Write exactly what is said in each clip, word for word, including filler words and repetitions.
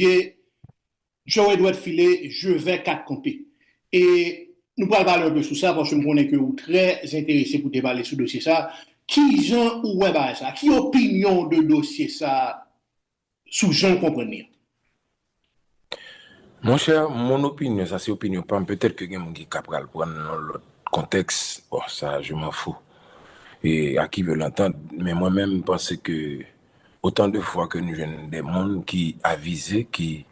Dye, Joe Edward File, Je vais kat konpe. E nou pral pale enpe sou sa, paske m konnen ke ou trè enterese pou te pale sou dosye sa. Kijan ou wè bagay sa? Ki opinyon w de dosye sa sou jan w konprann li an? Monchè, mon opinyon, sa se opinyon pa m, petèt ke gen moun ki ka pral pran nan lòt kontèks, bon, sa, je m'en fous. E à qui veut l'entendre, men mwen menm, m panse ke otan de fwa ke nou jwenn de moun ki avize, ki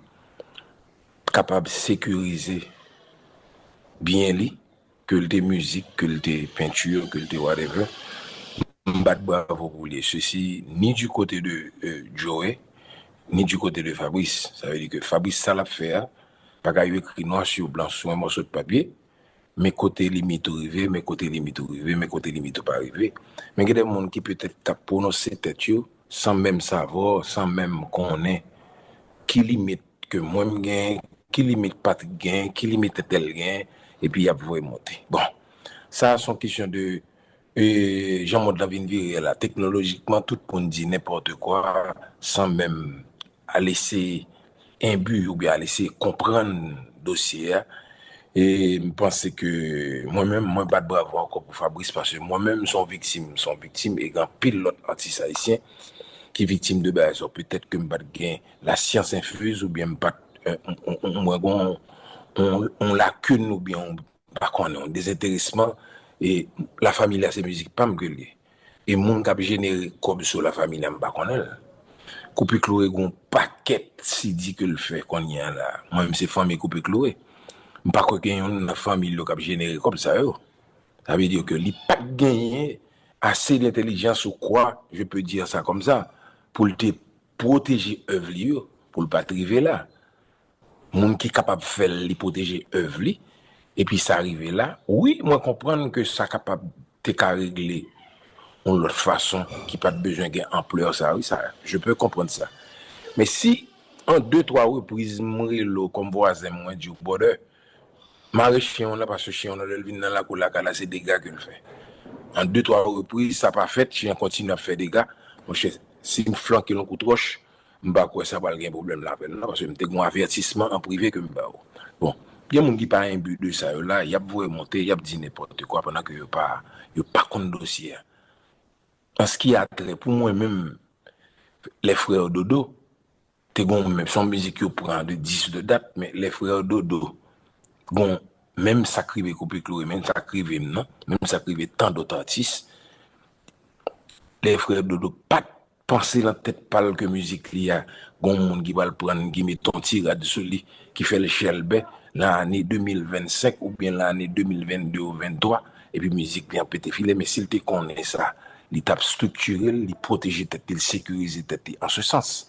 kapab sekirize byen li, ke l te mizik, ke l te penti, ke l te whatever, m bat bravo pou li. Sesi ni du côté de euh, Joe, ni du côté de Fabrice. Sa vle di ke Fabrice, sa l ap fè a, pa ka yo ekri nwa sou blan sou yon mòso de papye, men kote limit ou rive, men kote limit ou rive, men kote limit ou pa rive. Men gen de moun ki petèt t ap pwononse tèt yo san menm savwa, san menm konnen ki limit ke mwen m gen, ki limit Patrick gen, ki limit entèl gen, epi y ap voye monte. Bon, sa se yon kesyon de e, jan mond lan vin vire la, teknolojikman, tout moun di nenpòt kwa san menm al eseye enbi oubyen al eseye konprann dosye a. E m panse ke mwen menm, mwen bat bravo ankò pou Fabrice, paske mwen menm, m se yon viktim, m se yon viktim, e gen anpil lòt atis ayisyen ki viktim de bagay sa. Petèt ke m pa t gen la science infuse oubyen m pa t, euh, m- m- m- mwen gen yon- yon- yon lakin oubyen yon pa konnen, yon dezenteresman, e La Familia se mizik pa m ke l ye. E moun k ap jenere kòb sou La Familia, m pa konnen l. Koupi Kloure gen yon pakèt C D ke l fè kounye a la. Mwen menm se fanmi Koupi Kloure. M pa kwè gen youn nan fanmi l yo k ap jenere kòb sa yo. Sa vle di ke li pa t genyen ase d'entèlijans ou kwa, je peux dire ça comme ça, pou l te pwoteje èv li yo, pou l pa t rive la. Moun ki kapab fè l, li pwoteje èv li, epi sa rive la. Wi, mwen konprann ke sa kapab te ka regle yon lòt fason ki pa t bezwen gen anplè sa, wi, sa, je peux comprendre ça. Men si an de twa repriz m rele w kòm vwazen mwen, di w, brother, mare chen w lan, paske chen w lan, lè l vin nan lakou lakay la, se dega ke l fè. An de twa repriz, sa pa fèt, chen an kontinye ap fè dega. Monchè, si m flanke l yon kout wòch, m pa kwè sa pral gen pwoblèm la avè l non, paske m te gen yon avètisman an prive ke m ba w. Bon, gen moun ki pa enbi de sa yo la, y ap voye monte, y ap di nenpòt kwa pandan ke yo pa, yo pa konn dosye a. An ce qui a trait pou mwen menm, Les Frères Dodo, te gon menm, se yon mizik yo pran de dis de dat, men Les Frères Dodo, gon menm sa k rive Koupi Kloure, menm sa k rive m nan, menm sa k rive tan dòt atis, Les Frères Dodo pa t panse nan tèt pa l ke mizik li a, gon moun ki pral pran l, ki met yon ti rad sou li, ki fè l chèlbè nan ane de mil vennsenk oubyen nan ane de mil vennde ou venntwa, epi mizik li an pete filè, men si l te konnen sa, li t ap striktire l, li pwoteje tèt li, li sekirize tèt li an se sans.